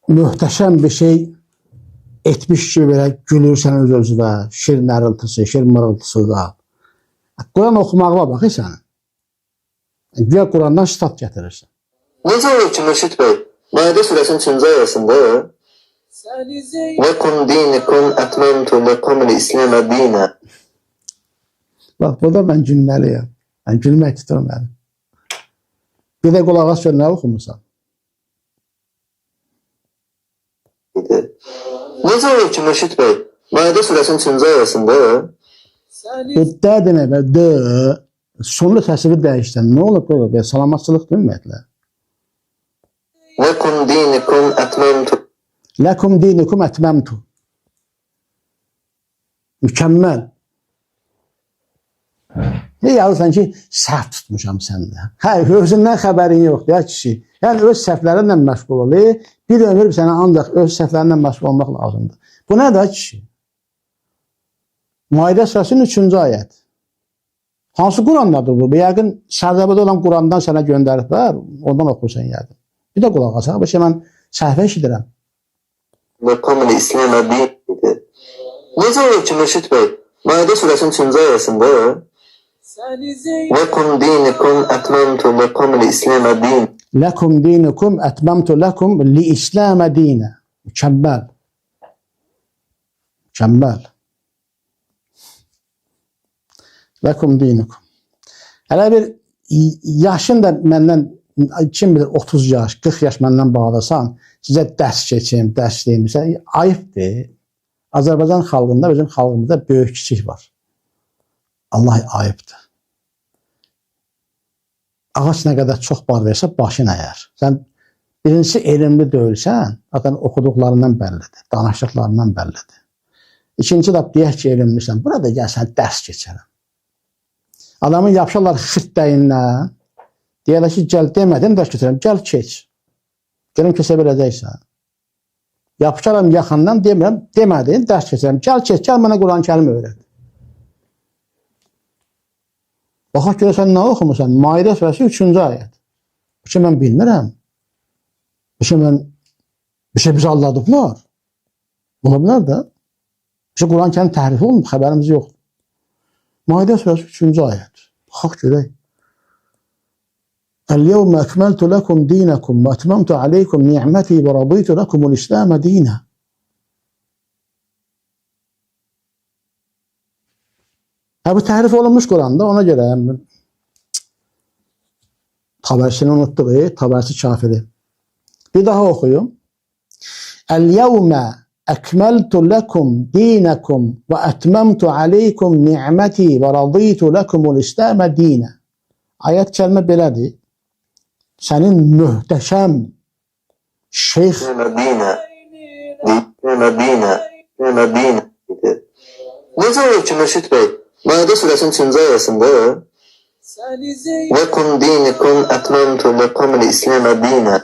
Möhtəşəm bir şey etmiş kimi belə gülürsən öz özünə, şir nərıltısı, şir mırıltısı da. Quran oxumağına bax sənin. Güya Qurandan sitat gətirirsən. Necə olur ki, Mürşid bəy, Maidə surəsinin 3-cü ayəsində Lekum dinikum etmemtu lekumul İslamə dinə. Bax, burada mən gülməliyəm. Mən gülmək tutur məni. Bir də qulaq as gör nə oxumusan. Idi. Necə olur ki, Mürşid bəy, Maidə surəsinin 3-cü ayəsində Bu də demək, və d sonlu səsini dəyişsən, nə olub böyle? Belə salamatçılıqdır ümumiyyətlə. Lekum dinikum etmemtu Lekum dinikum etmemtu. Mükəmməl. Ne yazırsan ki, səhv tutmuşam səndə. Hə, özündən xəbərin yoxdur, ya kişi. Yəni öz səhvlərinlə məşğul ol. Bir ömür sənə ancaq öz səhvlərinlə məşğul olmaq lazımdır. Bu nədir kişi? Maidə surəsinin 3-cü ayət. Hansı Qurandadır bu? Bu yəqin Sərdəbədə olan Qurandan sənə göndəriblər, ondan oxursan yəqin. Bir də qulaq as, bu şey mən səhvə eşidirəm. lekumul İslamə din idi. Necə olur ki, Mürşid bəy, Maidə surəsinin 3-cü ayəsində Lekum dinikum etmemtu lekumul İslamə din. Lekum dinukum etmemtu lekum li İslamə dinə. Mükəmməl. Mükəmməl. Lekum dinukum. Hələ bir yaşın da məndən kim bilir 30 yaş, 40 yaş məndən bağlasan, sizə dərs keçim, dərs deyim, sən ayıbdır. Azərbaycan xalqında, bizim xalqımızda böyük kiçik var. Allah ayıbdır. Ağac nə qədər çox bar versə, başın əyər. Sən birincisi elmli deyilsən, zaten oxuduqlarından bəllidir, danışdıqlarından bəllidir. İkinci də deyək ki, elmlisən, burada gəl sən dərs keçərəm. Adamın yapışarlar xirtləyindən, deyərlər ki, gəl demədim dərs keçərəm, gəl keç. Görüm keçə biləcəksən. Yapışaram yaxından demirəm, demədin, dərs keçirəm. Gəl keç, gəl mənə Quran-Kərim öyrət. Baxaq görəsən nə oxumusan? Maidə surəsi 3-cü ayət. Bu ki mən bilmirəm. Bu ki mən bir şey bizi aldadıblar. Ola bilər də. Bir şey Quran-Kərim təhrif olunub, xəbərimiz yoxdur. Maidə surəsi 3-cü ayət. Baxaq görək. El-yevme ekmeltu lekum dinakum ve etmemtu aleykum ni'meti ve raditu lekumul İslam dina. Ha bu təhrif olunmuş Quranda ona görə yəni, Tabərsini unutduq, Təbərsi kafiri. Bir daha oxuyum. El-yevme ekmeltu lekum dinakum ve etmemtu aleykum ni'meti ve raditu lekumul İslam dina. Ayət kəlmə belədir. Sənin möhtəşəm şeyx Dinə. Dinə, dinə, dinə, dinə idi. Necə olur ki, Mürşid bəy, Maidə surəsinin 3-cü ayəsində Lekum dinikum etmemtu lekumul İslamə dinə.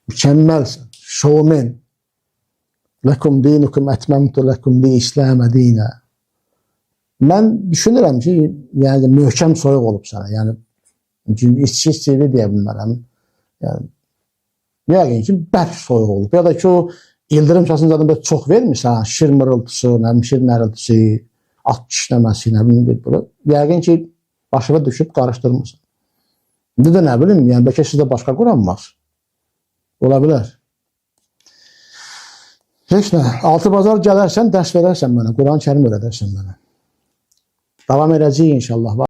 Mükəmməlsən, şovmen. Lekum dinukum etmemtu lekum li İslamə dinə. Mən düşünürəm ki, yəni möhkəm soyuq olub sənə. Yəni içki içki deyə bilmərəm. Yəni yəqin ki, bərk soyuq olub. Ya da ki, o ildırım səsini zaten belə çox vermirsən, şir mırıltısı, nə bilim, şir nərıltısı, at kişnəməsi, nə bilim, bir belə. Yəqin ki, başına düşüb qarışdırmısan. İndi də nə bilim, yəni bəlkə sizdə başqa Quran var. Ola bilər. Heç nə, Altı bazar gələrsən, dərs verərsən mənə, Quran-Kərim öyrədərsən mənə. Davam edəcəyik inşallah.